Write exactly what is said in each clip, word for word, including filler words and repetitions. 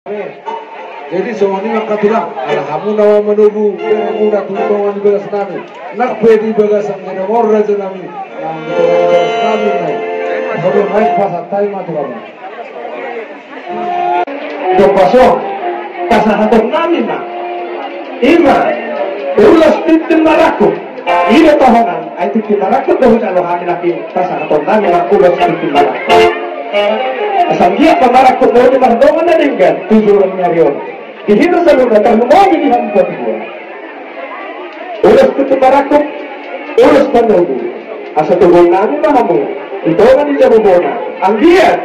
Jadi songon i ma angka tulang, ala hamu na manogu beremuna tu tonga ni bagas nami, nang pe di bagasan gedong on raja nami, nang di tonga ni bagas nami nai. Songon i ma pasahat nami ma tu hamu. Dopaso, pasahaton nami ma. Ima, ulos tintin marangkup. I do tohonan, ai tintin marangkup do hujalo hami nangkin, pasahaton nami ma ulos tintin marangkup. Asa anggiat ma marangkup na uli mardongan na denggan tu joloan ni ari on. Di hita saluhutna tarlumobi di hamu patua. Ulos tintin marangkup, ulos panogu. Asa togol nami ma hamu di tonga ni jabu bona. Anggiat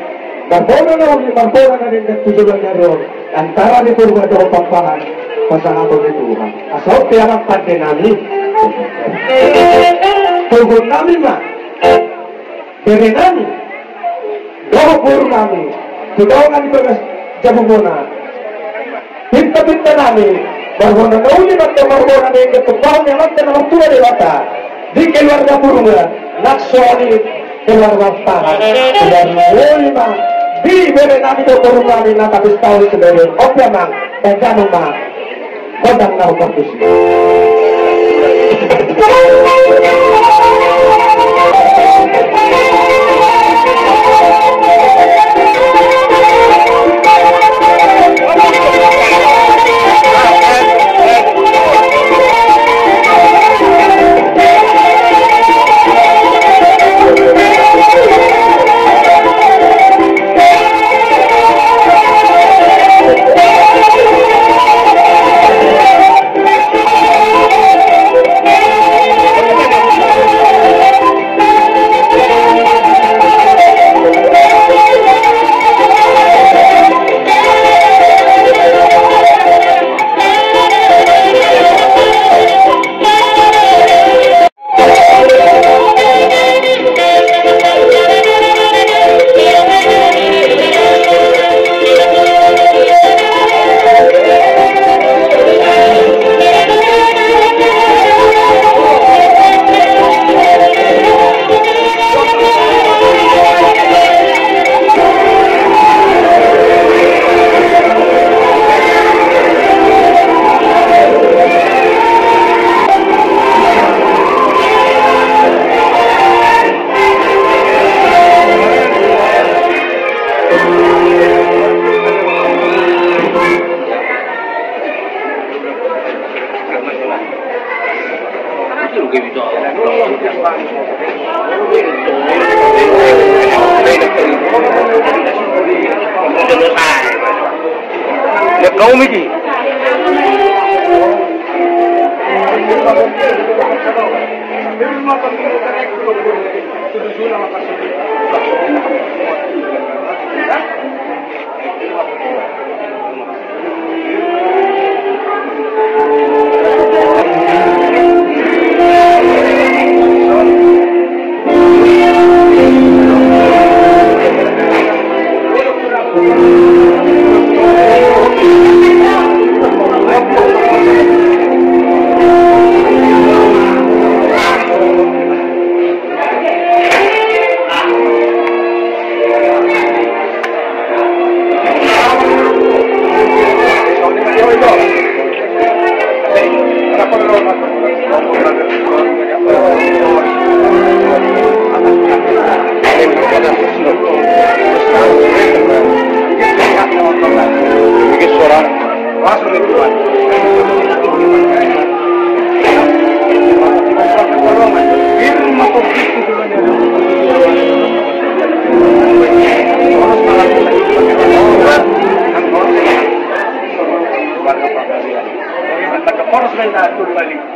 marbona na uli, marbona na denggan tu joloan ni ari on, antara ni Purba dohot Pakpahan, pasahaton ni Tuhan. Asa on pe amang pande nami. Togol nami ma bere nami dohot boru nami tu tonga ni bagas jabu bona. Pinta-pinta nami, marbona na uli ma antong, marbona na denggan, tumpahon ni Amanta na martua Debata di keluarga Purba, nang songon i keluarga Pakpahan. Keluarga uli ma di bere nami dohot boru nami na tapistahon tu bere on. On pe amang, baen damang ma gondang na hombar tusi.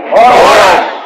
Horas.